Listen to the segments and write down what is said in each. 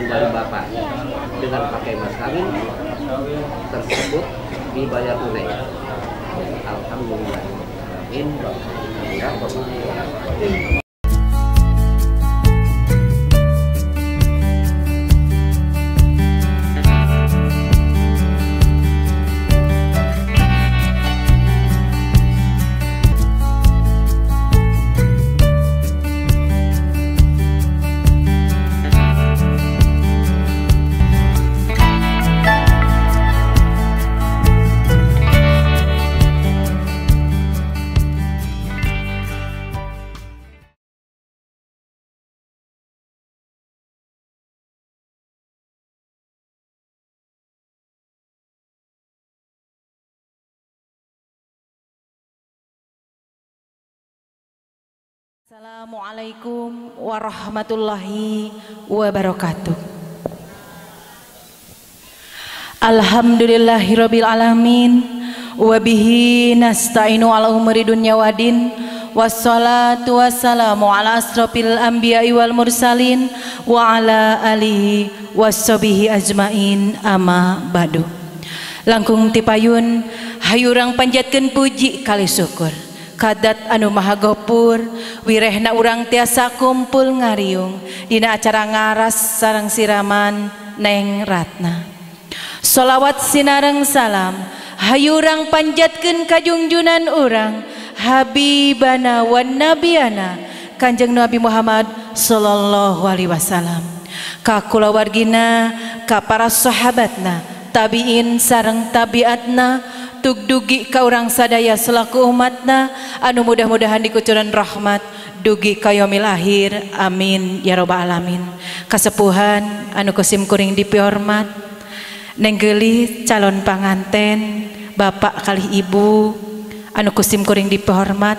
tangan wali bapak dengan pakai mas kawin tersebut dibayar tunai. Alhamdulillah. Assalamualaikum warahmatullahi wabarakatuh. Alhamdulillahirabbil alamin wabihi nasta'inu ala umuri dunya wadin wassalatu wassalamu ala asrofil anbiya'i wal mursalin wa ala alihi washabihi ajmain amma ba'du. Langkung tipayun hayurang panjatkeun puji kali syukur kadat anu maha gopur wirehna urang tiasa kumpul ngariung dina acara ngaras sareng siraman Neng Ratna. Solawat sinareng salam hayu urang panjatkeun ka junjunan urang habibana wan nabiyana Kanjeng Nabi Muhammad sallallahu alaihi wasallam, ka kulawargina, ka para sahabatna, tabiin sareng tabiatna, tug dugi ka urang sadaya selaku umatna anu mudah-mudahan dikucuran rahmat dugi ka yaumil akhir, amin ya robbal alamin. Kasepuhan anu kusim kuring dipihormat, Neng Geulis calon panganten bapak kalih ibu anu kusim kuring dipihormat,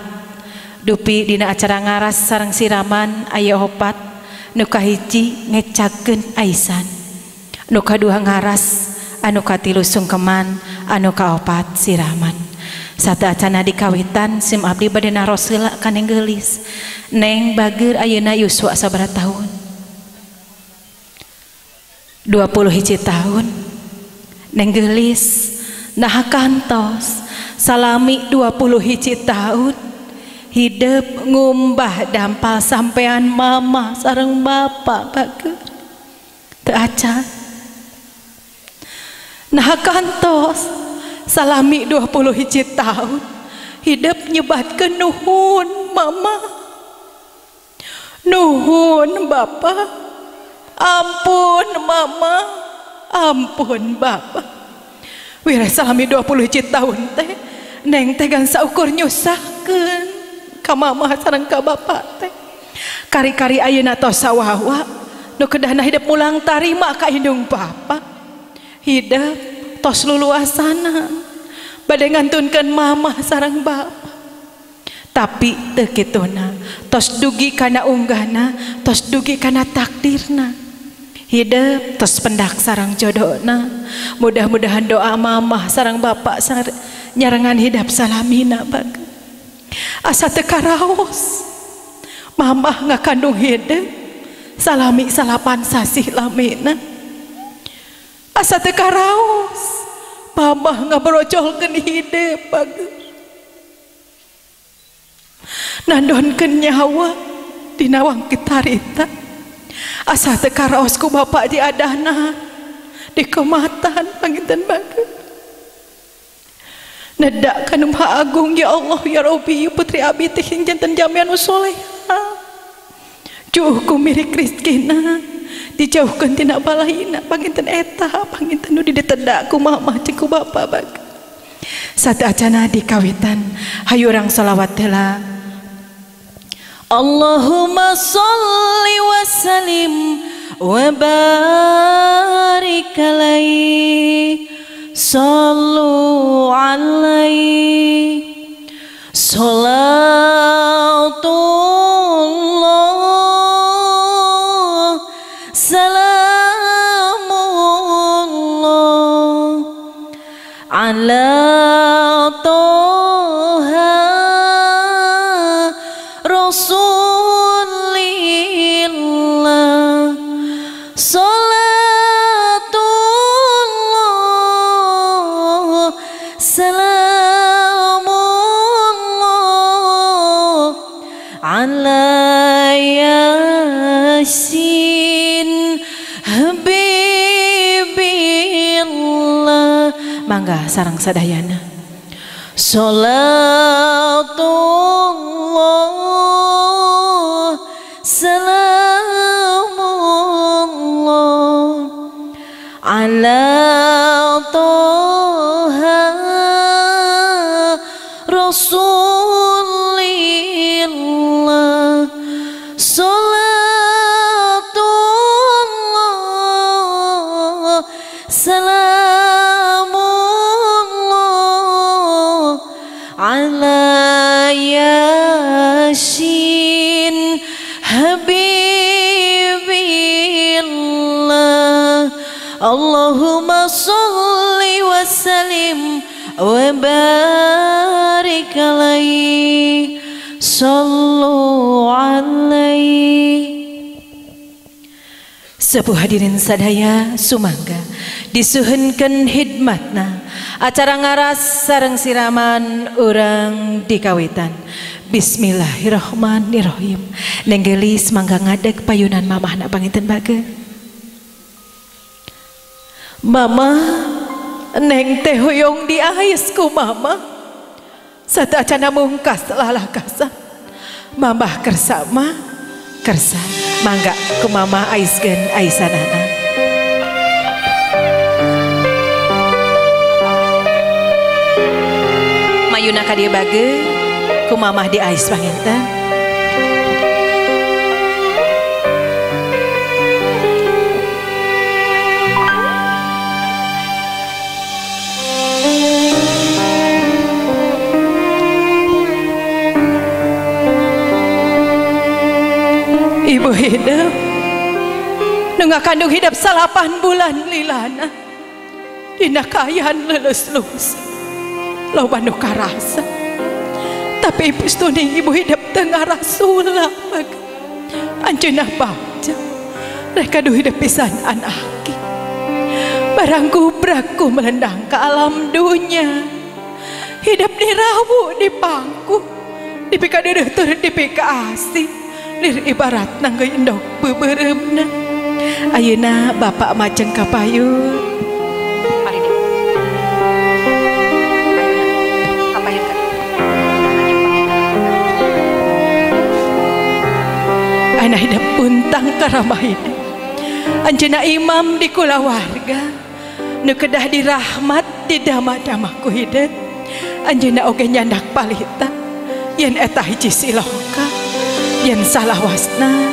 dupi dina acara ngaras sareng siraman aya opat, nu kahiji ngecakeun aisan, nu kadua ngaras, anu katilu sungkeman, anu kaopat siraman. Satu acana dikawitan sim abdi bade naros heula ka Neng Geulis. Neng bageur ayeuna yuswa sabaraha tahun? 21 tahun. Neng Geulis naha kantos salami 21 tahun hidup ngumbah dampal sampean mama sareng bapak bageur teu acan. Nah kantos salami 21 tahun hidup nyebatkeun nuhun mama, nuhun bapak, ampun mama, ampun bapak. Wireh salami 21 tahun teh neng teh gan saukur nyusahkeun ka mama sareng ka bapak teh. Kari-kari ayeuna tos sawawa nu kedahna hidup mulang tarima ka indung bapak. Hidup tos luluasana bade ngantunkeun mama sareng bapak, tapi teu kituna tos dugi kana unggahna, tos dugi kana takdirna. Hidup tos pendak sareng jodona. Mudah-mudahan doa mama sareng bapak nyarengan hidup salamina baga. Asa teu karaos mama ngakandung hidup salami salapan sasih lamina. Asa teu karaos mama ngabrojolkeun hidup bager, nandonkeun nyawa dina wangkit harita. Asa teu karaos ku bapak diadana dikomatan panginten bager. Nedak ka nu Maha Agung ya Allah ya Rabbi, putri abi teh janten jamian nu soleha, juh ku mirik rizkina, dijauhkeun tina balahina panginten eta panginten nu ditedak ku mama jeung ku bapa baga. Satu acana dikawitan hayu urang salawat heula. Allahumma sholli wa sallim wa barik alaihi, sallu alaihi, salatullah salamullah ala Toha Rasulillah, salatullah Mangga sareng sadayana. Salatullah salamullah ala Toha Rasulillah. Salatullah salamullah ala Yasin Habibillah. Allahumma salli wa sallim wa barik alaihi. Sallu alaihi. Sepuh hadirin sadaya sumangga disuhunkeun hidmatna acara ngaras sareng siraman urang di kawitan. Bismillahirrahmanirrahim. Neng Gelis mangga ngadeg payunan mamahna panginten bage. Mama neng teh hoyong diais ku mama. Satacana mungkas lalakasan. Mamah kersa mah kersa mangga ku mama aiskeun aisanana. Mayuna ka dieu bage ku mamah diais panginten. Ibu hidup nu ngakandung hidup 8 bulan lilana dina kaayaan leuleus-leus loba nu karasa, tapi ibu stuning ibu hidup teu ngarasula anjeunna baca rek kadu hidup pisan anak barang gubrakku melendang ke alam dunya hidup dirawu di pangku dipika deudeuh tur dipika asih lir ibarat nangge endog beubeuremna. Ayeuna bapak majeng ka payun. Ayeuna hidup puntang karamah hidup. Anjeunna imam di kulawarga nu kedah dirahmat didama-dama ku hidup. Anjeunna oge nyandak palita yen eta hiji siloka yen salawasna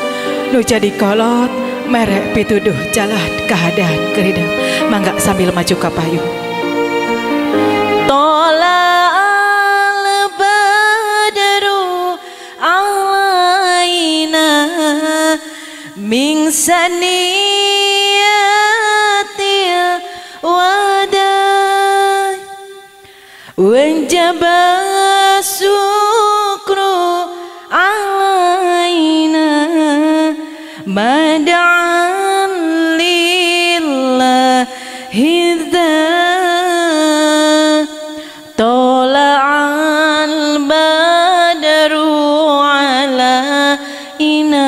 nu jadi kolot merek pituduh jalan keadaan keridam. Mangga sambil maju ka payung. Tola'al badru alaina min saniyatil wada wajaba syukru alaina mad'an lillahi dha tola'al badru alaina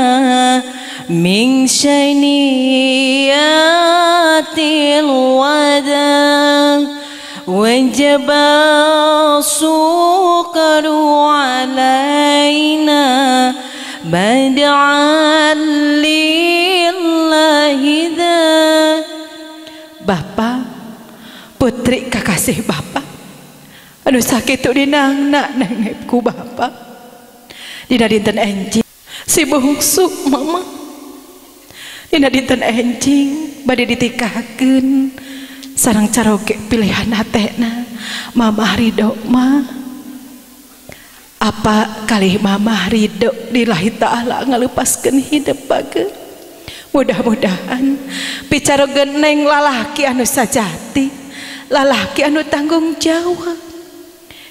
min syaniyatil wada wajaba syukru alaina mad'an lillahi dha. Bapak putri kakasih bapak anu sakitu dinangna nengep ku bapak dina dinten enjing si bungsu mama dina dinten enjing bade ditikahkeun sareng caroge pilihan hatena mama ridho ma apa kali mama ridho lillahi ta'ala ngalepaskeun hidup bage. Mudah-mudahan bicara neng lalaki anu sajati lalaki anu tanggung jawab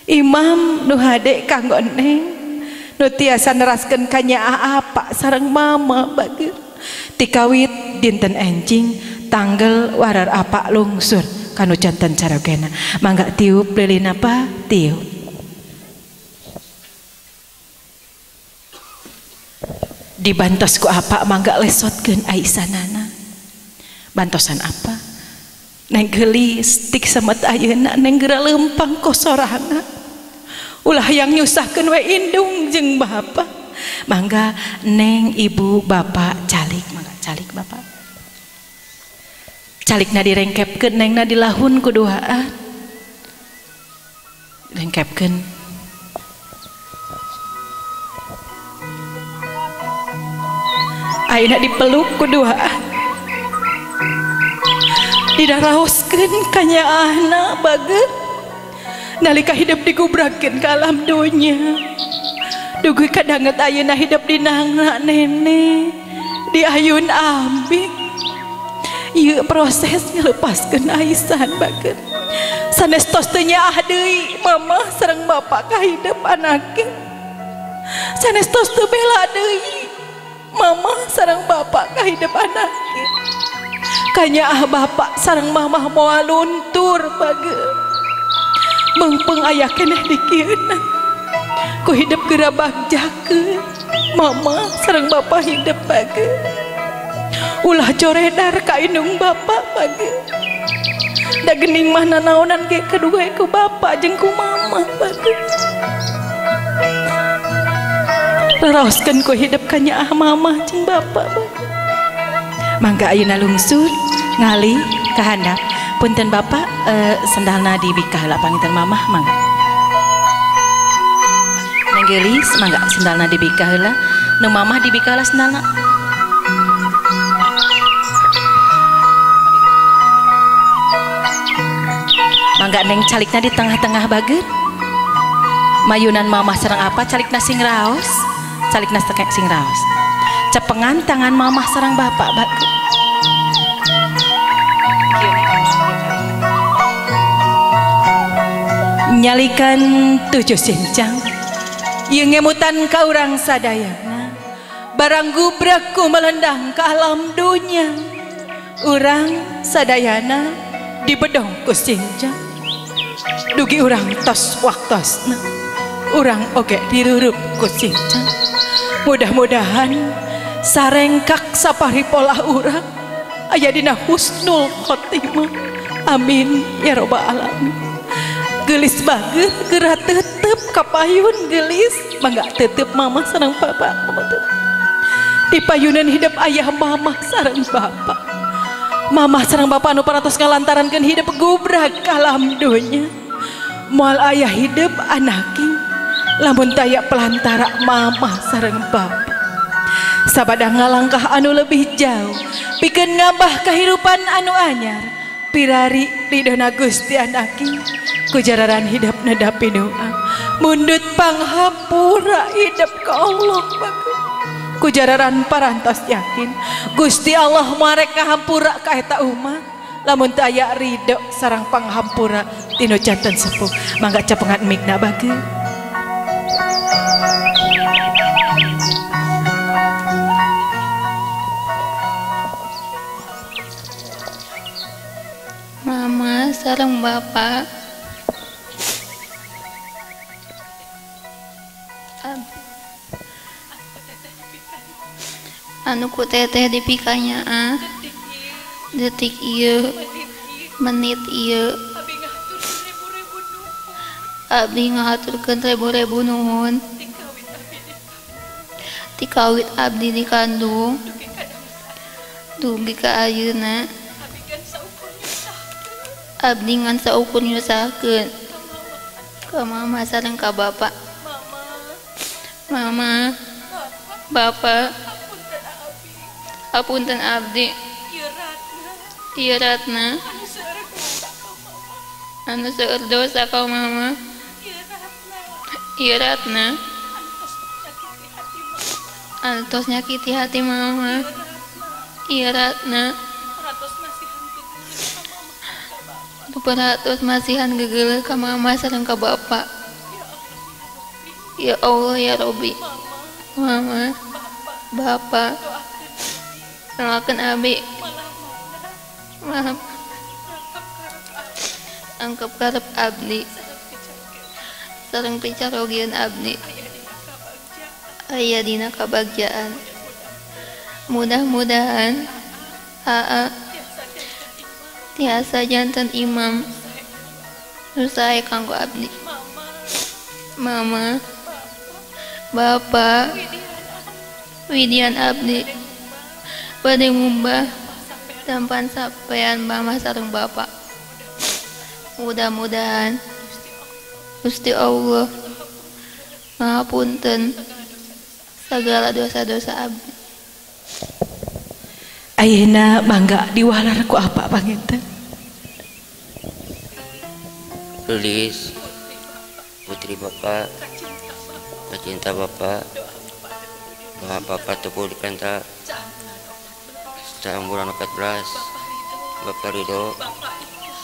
imam nu hade kanggo neng nu tiasa neraskeun ka nyaa apa sareng mama bage. Tikawit dinten enjing tanggal warar apa lungsur kanu janten carogena. Mangga tiup lilin apa tiup. Dibantos ku apa mangga lesotkeun aisanana. Bantosan apa? Neng geulis tik samet ayeuna neng geura leumpang kosorangan. Ulah yang nyusahkeun we indung jeung bapak. Mangga neng ibu bapak calik, mangga calik bapak. Calikna direngkepkeun nengna dilahun ku duaan. Rengkepkeun. Ayeuna dipeluk ku duaan. Didaraoskeun ka nyaahna bageut. Nalika hidup digubrakeun ka alam dunya. Dugi kadanget ayeuna hidup di nangna nenek di ayun ambi. Ieu proses ngalepaskeun aisan bageut. Sanes tos teu nyaah deui mama sareng bapak ka hidup anake. Sanes tos teu bela deui mama sareng bapak ka hidup anake. Kanyaah bapak sareng mamah moal luntur bageut. Meungpeung aya keneh di kieuna. Ku hidup geura bagjakeun mama sareng bapak hidup bageut. Ulah coredar ka indung bapak bageut. Da geuning mah nanaonan ge kedua ku bapak jeung ku mama bageut. Raraoskeun ku hidup ka nyaah mama jeung bapak bageut. Mangga ayeuna lungsur ngalih ka handap. Punten bapak sendalna dibikah heula panginten mamah mangga. Neng geulis mangga sendalna dibikah heula. Nu mamah dibikah heula sendalna. Mangga neng calikna di tengah-tengah bageut. Mayunan mamah sareng apa calikna sing raos, calikna sing raos. Cepengan tangan mamah sareng bapak bageut. Nyalikan tujuh sincang ieu ngemutan ka urang sadayana. Barang gubrak ku melendang ka alam dunya. Urang sadayana dibedong ku sincang. Dugi urang tos waktosna urang oge dirurup ku sincang. Mudah-mudahan sarengkak sapari pola urang aya dina husnul khotimah. Amin ya robbal alamin. Geulis bageut geura tetep kapayun geulis mangga tetep mama sareng bapak mama tetep. Di payunan hidup ayah mama sareng bapak. Mama sareng bapak anu parantos ngalantarankeun hidup gubrak kalam dunya. Moal ayah hidup anaki lamun taya pelantara mama sareng bapak. Sabada ngalangkah anu lebih jauh pikeun ngambah kehidupan anu anyar. Pirari ridona Gusti anaki kujararan hidup nedapi doa mundut panghampura hidup ka Allah bagus. Kujararan parantos yakin Gusti Allah marek ngahampura ka eta umat lamun teu aya ridho sareng panghampura tinu janten sepuh. Mangga cepengan mikna bageut. Mama sareng bapak anu ku teteh dipikanya detik ieu menit ieu abdi ngahaturkeun rebu-rebu nuhun ti kawit abdi dikandung dugi ka ayeuna abdi ngan saukur nyusahkeun ka mama sareng ka bapak. Mama, bapak, apunten abdi, ieu ratna anu seueur dosa ka mama, ieu ratna anu tos nyakiti hati mama, ieu ratna peratus masihan gegeuleuh ka mama sareng ka bapak. Ya Allah ya Robi, mama, bapak, doakeun abi, maaf, angkep karep abdi, sareng picarogieun abdi, aya dina kabagjaan. Mudah-mudahan aa Tiasa janten imam nu sae kanggo abdi. Mama, Bapak, Widian abdi bade ngumbah tampan sampean mama sareng bapak. Mudah-mudahan Gusti Allah ngapunten segala dosa-dosa abdi. Ayeuna mangga diwalar ku apa panginten? Gelis putri bapak, pecinta bapak, doa bapak teguh dipenta setahun bulan 14, bapak ridho,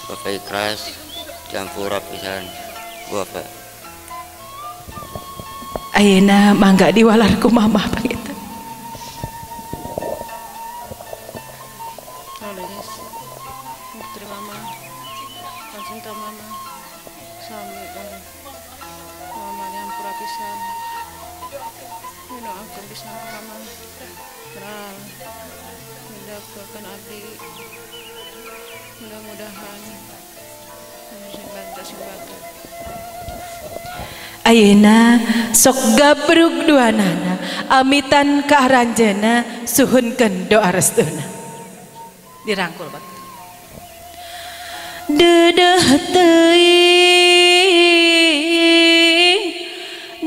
bapak ikhlas, campur pisan bapak. Ayeuna mangga diwalar ku mama panginten. Putri mama, cinta mama, sami mama dihampura pisan, aku bisa mama, terang, mendapatkan abdi, mudah-mudahan sing. Ayeuna sok gabrug duanana, amitan ka aranjeuna suhunkeun doa restuna. Dirangkul bak. Dedeh teuing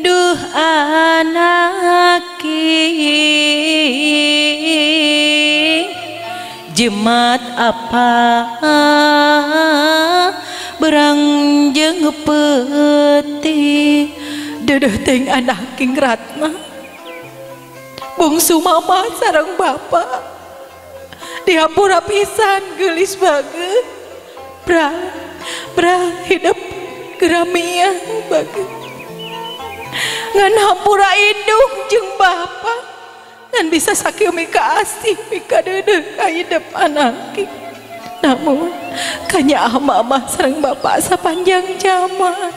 duh anaki jimat apa berang jeung peuti. Dedeh teuing anak King Ratna bungsu mama sareng bapa dihampura pisan geulis bageut. Bra, bra hidup geramian bageut ngan hampura indung jeung bapa ngan bisa sakieu mika asih mika deudeuh ka hidup anak. Namun kanyaah mama sareng bapa sapanjang zaman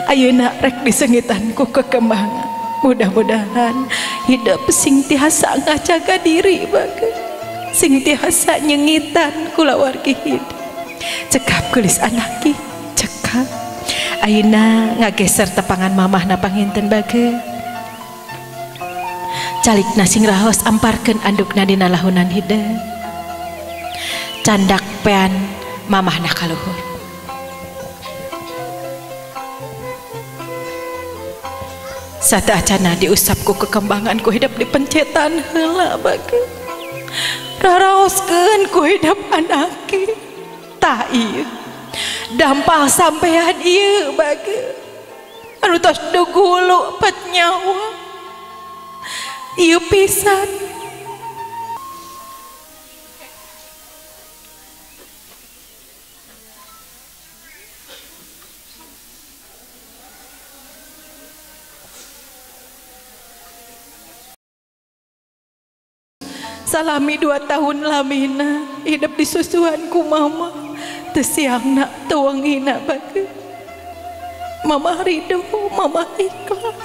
ayeuna rek disengitan ku kekembangan. Mudah-mudahan hidup sing tiasa ngajaga diri bageut, sing tiasa nyengitan kulawargi hidup. Cekap geulis anaki, cekap. Ayeuna ngageser tepangan mamahna panginten bageut. Calikna sing raos amparkeun andukna dina lahunan hideung. Candak pean mamahna kaluhur. Sateuacana diusap ku kekembangan ku hidup dipencetan heula bageut. Raraoskeun ku hidup anaki. Tah ieu dampal sampean ieu bageut anu tos dugulu pet nyawa ieu pisan. Salami 2 tahun lamina hidup di susuan ku mama teu siangna teu wengina bageut. Mama ridho, mama ikhlas.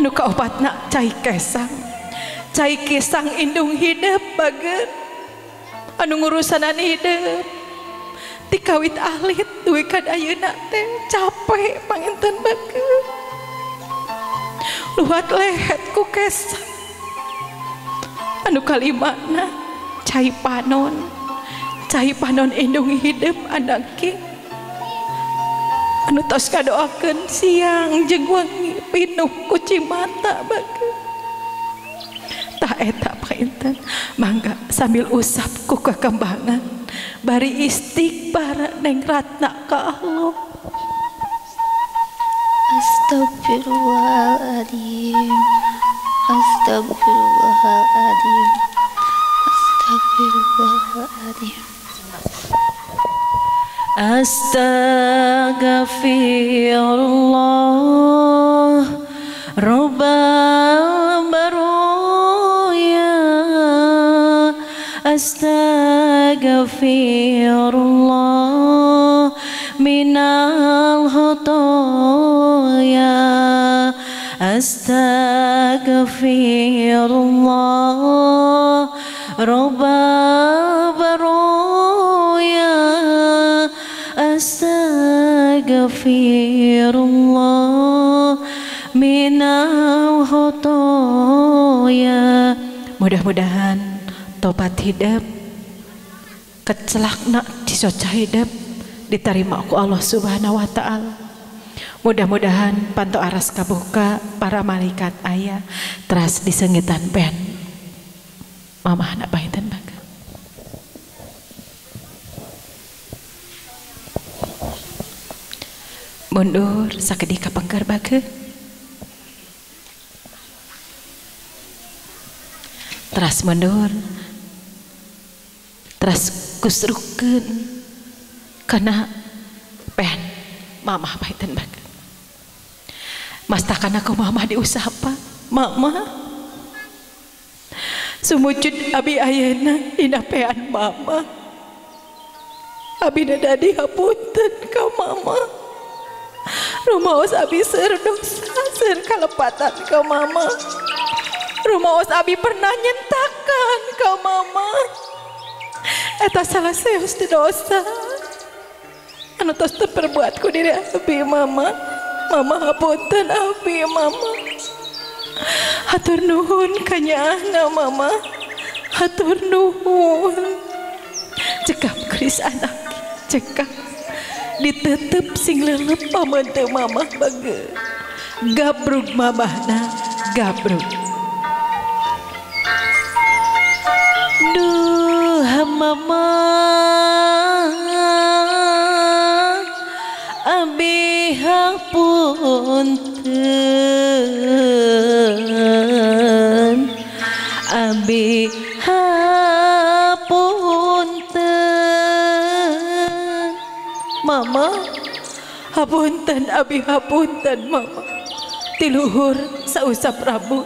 Anu kaopatna cai kesang, cai kesang indung hidup bageut anu ngurusanan hidup ti kawit alit duwi ka ayeuna teh capek panginten bageut. Luhat lehet ku kesang. Anu kalimana cai panon, cai panon indung hidup anaki anu tos kadoakeun siang jeung wengi pinuh ku cimata bageut. Tah eta panginten mangga sambil usap ku kekembangan bari istighfar Neng Ratna ka Allah. Astagfirullahaladzim, astagfirullahaladzim, astagfirullahaladzim. Astagfirullah Rabbal baraya, astagfirullah minal khotoya, astagfirullah Rabbal Astaghfirullah minal khotoya. Mudah-mudahan tobat hidup kecelakna disoca hidup diterima ku Allah Subhanahu wa ta'ala. Mudah-mudahan panto aras kabuka para malaikat ayah teras disengitan pen mamah nak pahitan baga. Mundur sakedik kapengker baga. Teras mundur teras kusrukeun kana pen mamah pahitan baga. Mastakan aku mamah diusapa mama sumujud abi ayeuna dina pean mama abi dadi hapunten ka mama rumaos abi seueur dosa seueur kalepatan ka mama rumaos abi pernah nyentakan ka mama eta salah seus di dosa anu tos teu perbuat ku diri abi mama. Mama hapunten abi mama hatur nuhun kanyaahna mama hatur nuhun cekap keris anak cekap ditetep sing lelep pameuteu mama bage gabrug mamahna gabrug duh mama abi hapunten abi hapunten mama hapunten abi hapunten mama tiluhur sausap rambut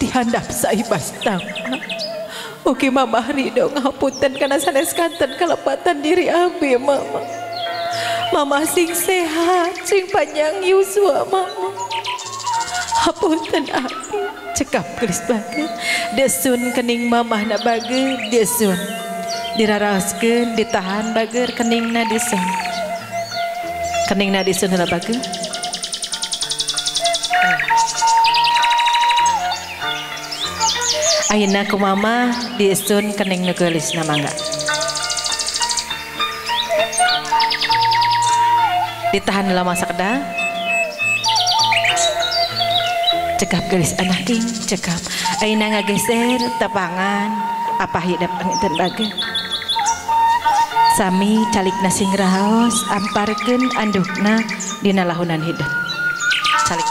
dihandap saibas tama ugi mama ridho ngapunten kana sanes kanten kalepatan diri abi mama. Mama sing sehat, sing panjang yuswa mama. Hapunten abi, cekap geus bager. Desun kening mamah na bager, desun. Diraraoskeun, ditahan bager keningna desun. Keningna desun heula bager. Ayeuna ku mama desun kening nu geulisna mangga. Ditahan lama sakedap. Cekap gelis anak king cekap. Ayeuna ngageser tepangan apa hidep panginten bager. Sami calikna sing raos amparkeun andukna dina lahunan hidep. Calik.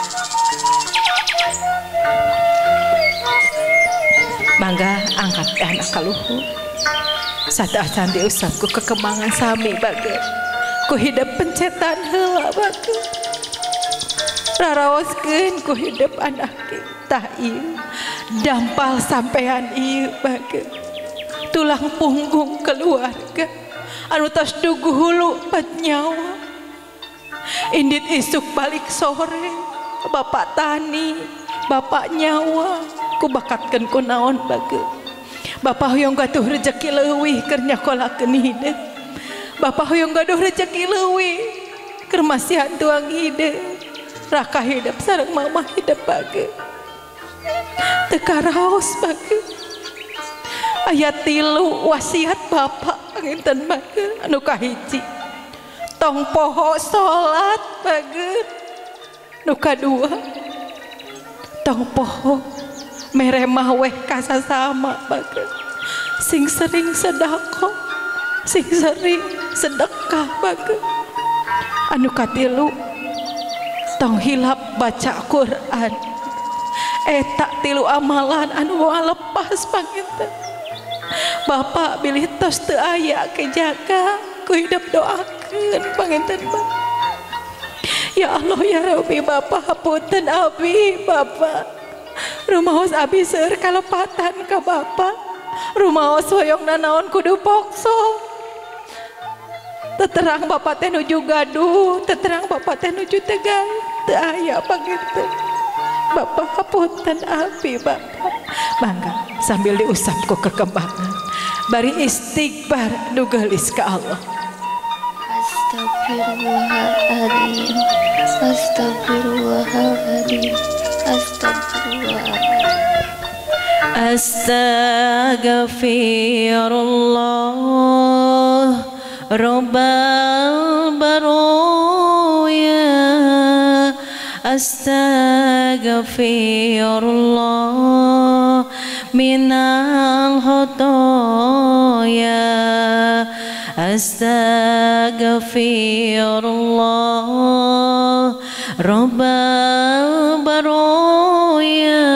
Mangga angkat anak kaluhur. Sateuacan diusap ku kekemangan sami bager. Ku hidup pencetan heula bager. Raraoskeun ku hidup anak tah ieu. Dampal sampean ieu bager. Tulang punggung keluarga anu tos dugu hulu pat nyawa. Indit isuk balik sore bapak tani, bapak nyawa ku bakatkeun ku naon bager. Bapak hoyong gaduh rejeki leuwih keur nyakolakeun hideung. Bapak hoyong gaduh rejeki leuwih keur masihan tuang hideung. Raka hidup sareng mama hidup bager. Teu karaos bager. Aya tilu wasiat bapak panginten bager anu kahiji. Tong poho salat bager. Nu kadua tong poho mere maweh ka sasama bager. Sing sering sedekah, sing sering sedekah bager. Anu katilu tong hilap baca Quran. Eta tilu amalan anu moal lepas panginten. Bapak bilih tos teu aya kejaga ku hidup doakeun panginten bapak. Ya Allah ya Rabbi bapak hapunten abi bapak. Rumaos abi seueur kalepatan ka bapak. Rumaos hoyong nanaon kudu pokso. Teterang bapak teh nuju gaduh, teterang bapak teh nuju tegal, teu aya panginten. Bapak hapunten abi bapak. Mangga sambil diusap ku kekembangan. Bari istighfar nu geulis ka Allah. Astagfirullahaladzim. Astagfirullahaladzim. Astagfirullahaladzim. Astagfirullah Rabbal baraya. Astagfirullah minal khotoya. Astagfirullah Rabbal baraya.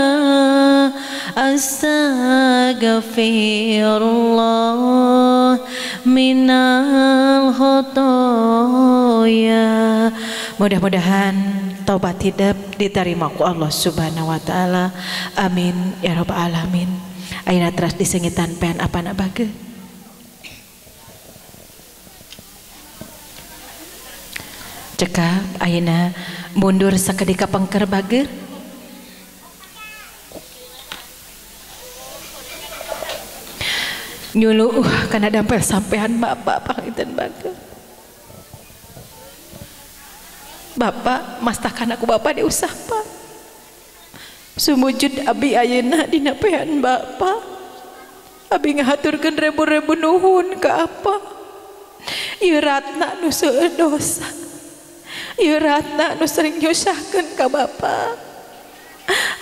Astagfirullah minal khotoya. Mudah-mudahan taubat hidup diterima ku Allah Subhanahu wa taala. Amin ya rabbal alamin. Ayeuna teras disengitan pean apana bage. Cekap ayeuna mundur sakedika pengker bager. Nyuluh kana dampel sampean bapak panginten bager. Bapak mastakan aku bapak diusah pak. Sumujud abi ayeuna dina pean bapak. Abi ngahaturkeun rebu-rebu nuhun ka apa. Ieu ratna nu seueur dosa. Ieu ratna nu sering nyusahkeun ka bapak.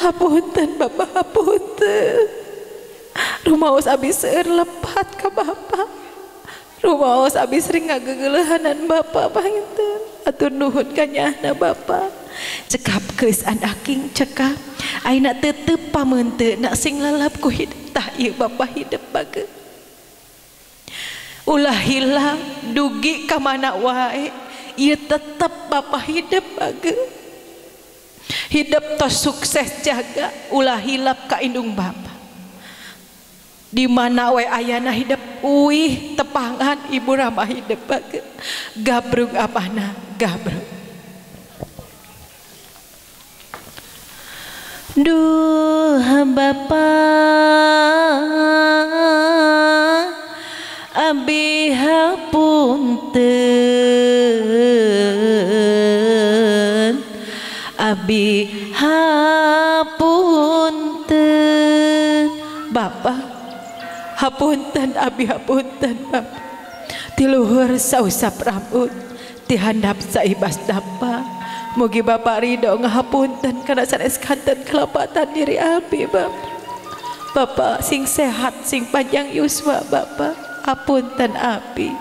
Hapunten bapak, hapunten. Rumaos abi seueur lepat ka bapak. Rumaos abi sering ngagegeleuhanan bapak panginten. Atur nuhun ka nyaahna bapak. Cekap geus anaking cekap. Ayeuna tetep pameunteuna sing lalap ku hidup tah ieu bapak hidup bageut. Ulah hilap dugi ka mana wae ieu tetep bapak hidup bageut. Hidup tos sukses jaga ulah hilap ka indung bapak. Di mana wae ayana hidup uih tepangan ibu ramah hidup bageut. Gabrug apana gabrug. Duh Bapak abi hapunten, abi hapunten Bapak, hapunten abi hapunten Bapak. Tiluhur sausap rambut tihandap saibas dapa. Mugi Bapak ridho ngahapunten kana sanes kanten kelepatan diri abi Bapak. Bapak sing sehat sing panjang yuswa Bapak, hapunten abi.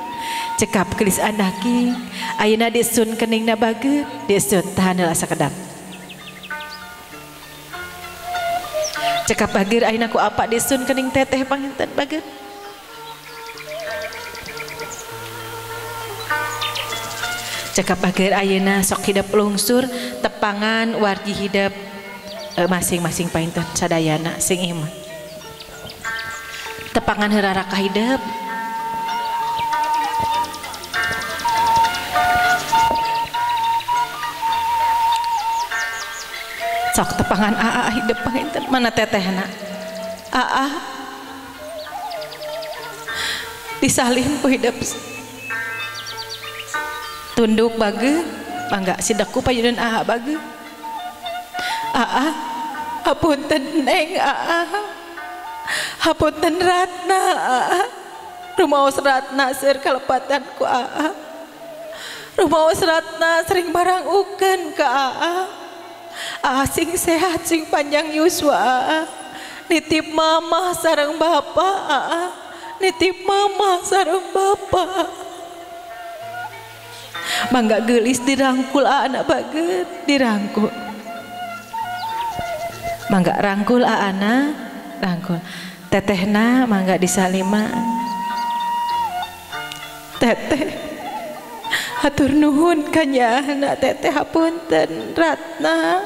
Cekap gelis anaki ayeuna disun keningna bageut, disun tahan heula sakedap. Cekap bageut ayeuna ku apa disun kening teteh panginten bageut. Cekap bageut ayeuna sok hidep lungsur tepangan wargi hidep masing-masing panginten sadayana sing iman. Tepangan heurara ka hidep. Sok tepangan aa hidep panginten mana tetehna aa disalin ku hidep. Tunduk bage mangga sidaku payunan aa bage. Aa hapunten neng aa, hapunten ratna aa, rumaos ratna seur kalepatan ku aa, rumaos ratna sering barang ukeun ka aa. Aa sing sehat sing panjang yuswa aa, nitip mama sareng bapak aa, nitip mama sareng bapak. Mangga geulis dirangkul anak bageut, dirangkul. Mangga rangkul aana, rangkul. Tetehna mangga disaliman. Teteh hatur nuhun ka nyaahna teteh hapunten ratna.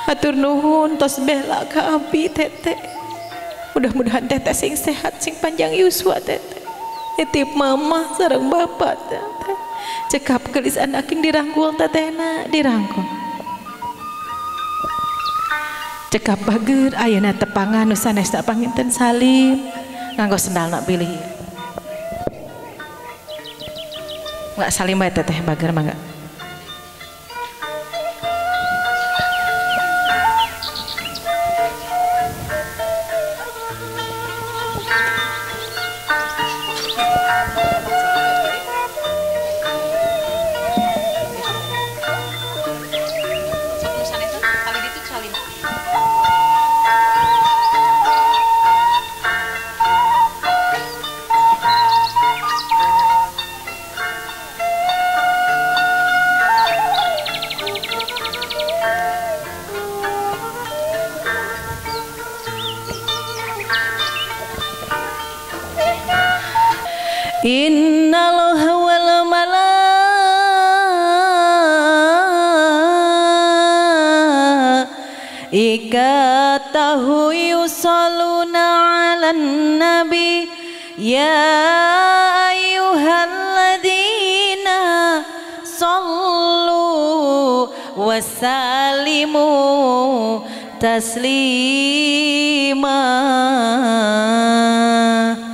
Hatur nuhun tos bela ka abi teteh. Mudah-mudahan teteh sing sehat sing panjang yuswa teteh. Nitip mama sareng bapak teteh. Cekap geulis anaking dirangkul tetehna, dirangkul. Cekap bageut ayeuna tepangan nu sanesna panginten salim nganggo sendalna bilih. Enggak salim bae teteh bager mangga. Innallaha wal malaikatahu yusholluna 'alan nabi ya ayyuhalladzina shallu wa sallimu taslima.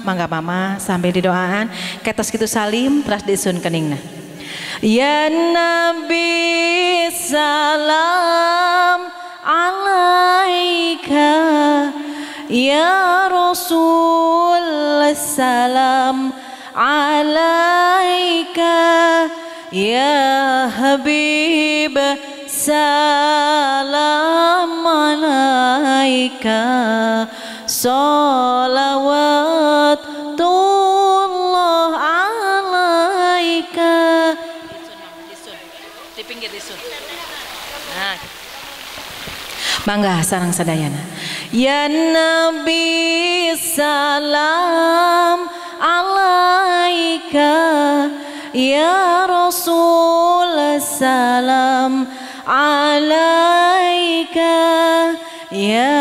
Mangga mama sambil didoaan ketos kitu salim teras disun keningna. Ya Nabi salam alaika, ya Rasul salam alaika, ya Habib salam alaika, sholawatullah alaika. Di pinggir disun. Nah. Mangga sareng sadayana. Ya Nabi salam alaika, ya Rasul salam alaika, ya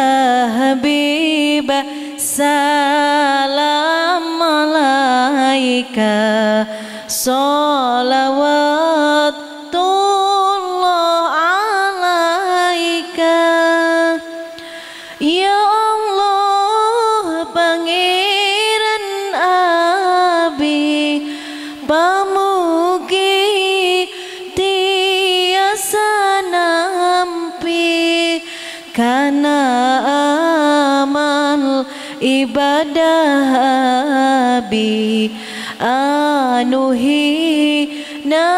Habib salam alaika, sholawatullah alaika. Ya Allah Pangeran abi, pamugi tiasa nampi kana amal ibadah abi anu hina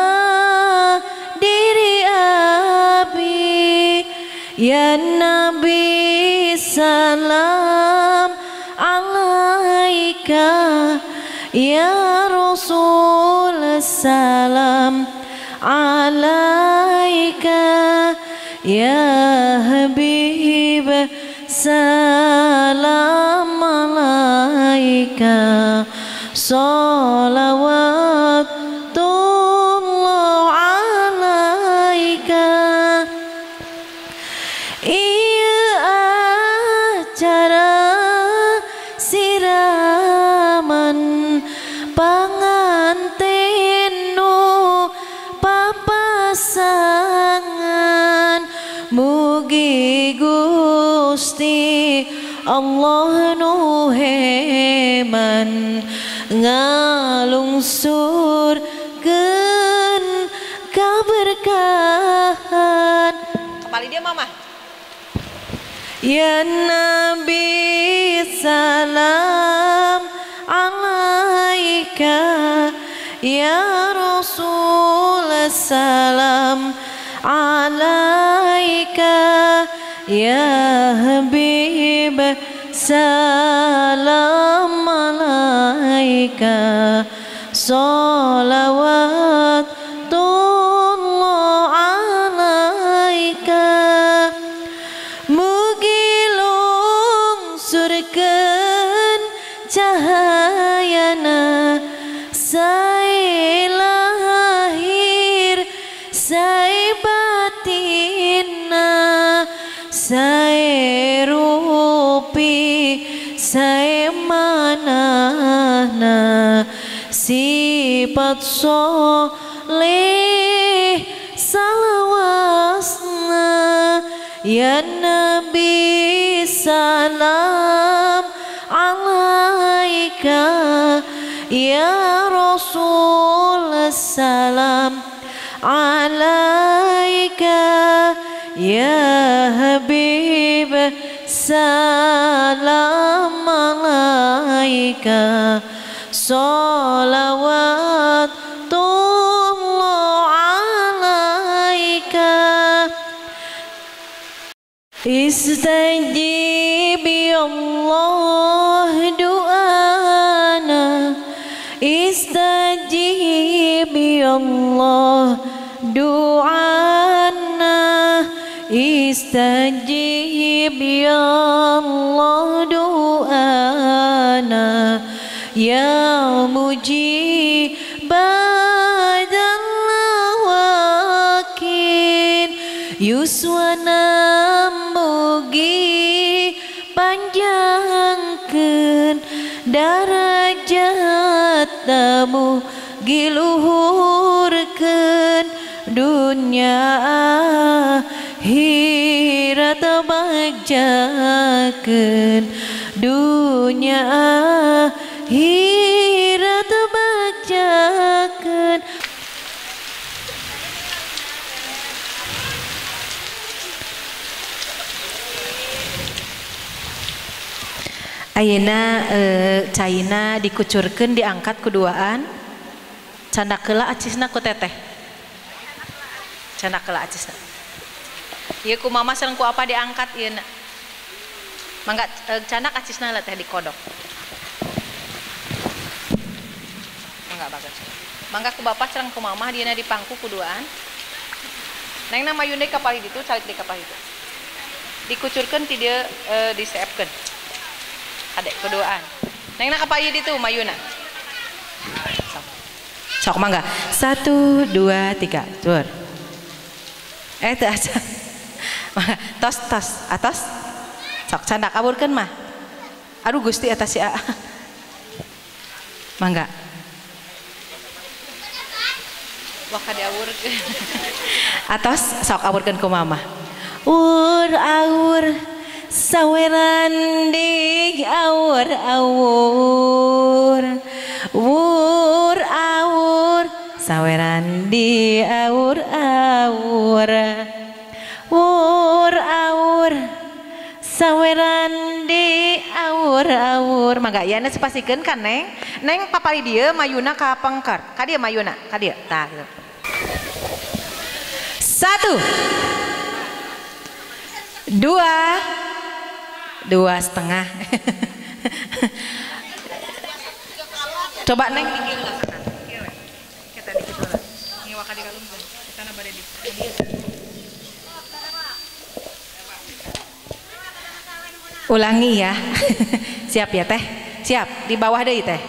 diri abi. Ya Nabi salam alaika, ya Rasul salam alaika, ya Habib salam alaika, sholawatullah alaika. Ieu acara siraman panganten nu papasangan, mugi Gusti Allah nu heman ngalungsurkeun kaberkahan. Kembali dia mama. Ya Nabi salam alaika, ya Rasul salam alaika, ya Habib salam alaika, sholawatullah alaika. Mugi lungsurkeun cahayana, sae lahir sae batinna, sae rupi sae manahna, sifat sholeh salawasna. Ya Nabi salam alaika, Ya Rasul salam alaika, ya Habib salam alaika, sholawatullah alaika. Istajib ya Allah doana, istajib ya Allah doana, istajib ya Allah doana, ya mujib lawakin, yuswana mugi panjangkeun darajat tamu giluhurkeun dunya akhirat bagjakeun, dunya akhirat bagjakeun. Ayeuna caina dikucurkeun diangkat kuduaan, candak heula acisna ku teteh, candak heula acisna. Ieu ku mama sareng ku apa diangkat ieu na. Mangga candak acisna heula teh dikodok. Mangga bagus. Mangga ku bapak sareng ku mamah dieuna dipangku kuduaan. Neng na mayun deui ka palih ditu, calik deui ka palih ditu. Dikucurkeun ti dieu diseepkeun. Adek keduaan. Neng nak apa itu mayuna? Sok. Sok mangga. 1 2 3. Tur. Teu aja. Tos tos atas. Sok candak aburkeun mah. Aduh Gusti eta si A. Mangga. Wah diaburkeun. Atos sok aburkeun ku mama. Ur aur saweran di aur aur, wur aur saweran di aur aur, wur aur saweran di aur aur. Mangga ieu sepasikeun kan neng, neng papali dieu mayuna ka pengker, ka dieu mayuna, ka dieu tah gitu. 1 2 2,5. Coba neng dikit lah kita dikit lah. Ngiwa ka dikalungkeun. Kita na bade di. Ulangi ya. Siap ya teh? Siap, di bawah deui teh.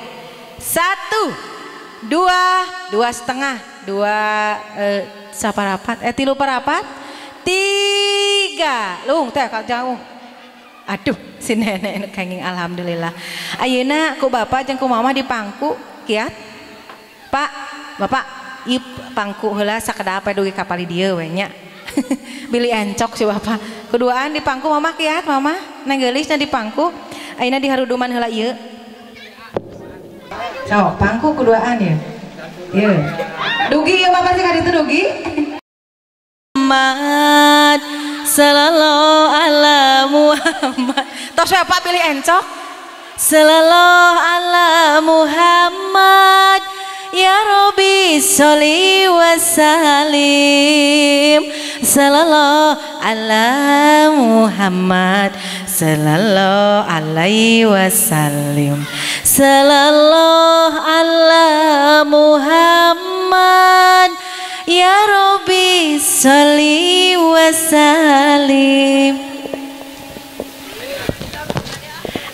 1 2 2,5 2 saparapat 3 parapat 3. Lung teh ka jauh. Aduh, si nenek kenging alhamdulillah. Ayeuna ku bapak jeung ku mama di pangku kiat. Pak, bapak ieu pangku heula sakedap dugi ka palih dieu we nya. Bilih encok si bapak. Kuduaan di pangku mama kiat mama, neng geulisna di pangku. Ayeuna di haruduman heula ieu. Sok, pangku kuduaan ya. Ieu. Dugi ieu mama sih ka ditu dugi. Muhammad sallallahu ala Muhammad. Tos we Pak pilih encok. Sallallahu ala Muhammad ya Rabbi sholli wa salim. Sallallahu ala Muhammad sallallahu alaihi wasallim. Sallallahu ala Muhammad ya Rabbi sholli wa salim.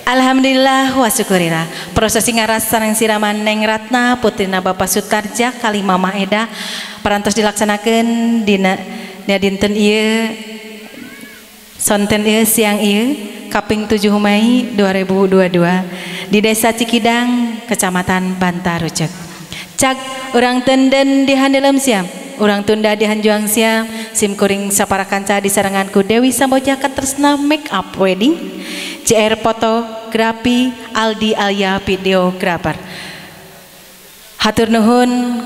Alhamdulillah wa syukurillah. Prosesi ngaras sareng siraman Neng Ratna putrina Bapak Sutarja kali Mama Eda parantos dilaksanakeun dina dinten ieu sonten ieu siang ieu kaping 7 Mei 2022 di Desa Cikidang, Kecamatan Bantarujeg. Cag urang tenden di handelem siam, urang tunda di hanjuang siam, sim kuring saparakanca disarengan ku Dewi Samboja Katresna Make Up Wedding, JR Fotografi, Aldi Alia Videografer. Hatur nuhun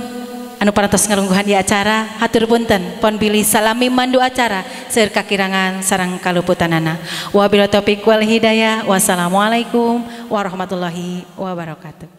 anu parantos ngalungguhan di acara, hatur punten pon bilih salami mandu acara seueur kakirangan sareng kaluputanana. Wabillahi taufik wal hidayah. Wassalamualaikum warahmatullahi wabarakatuh.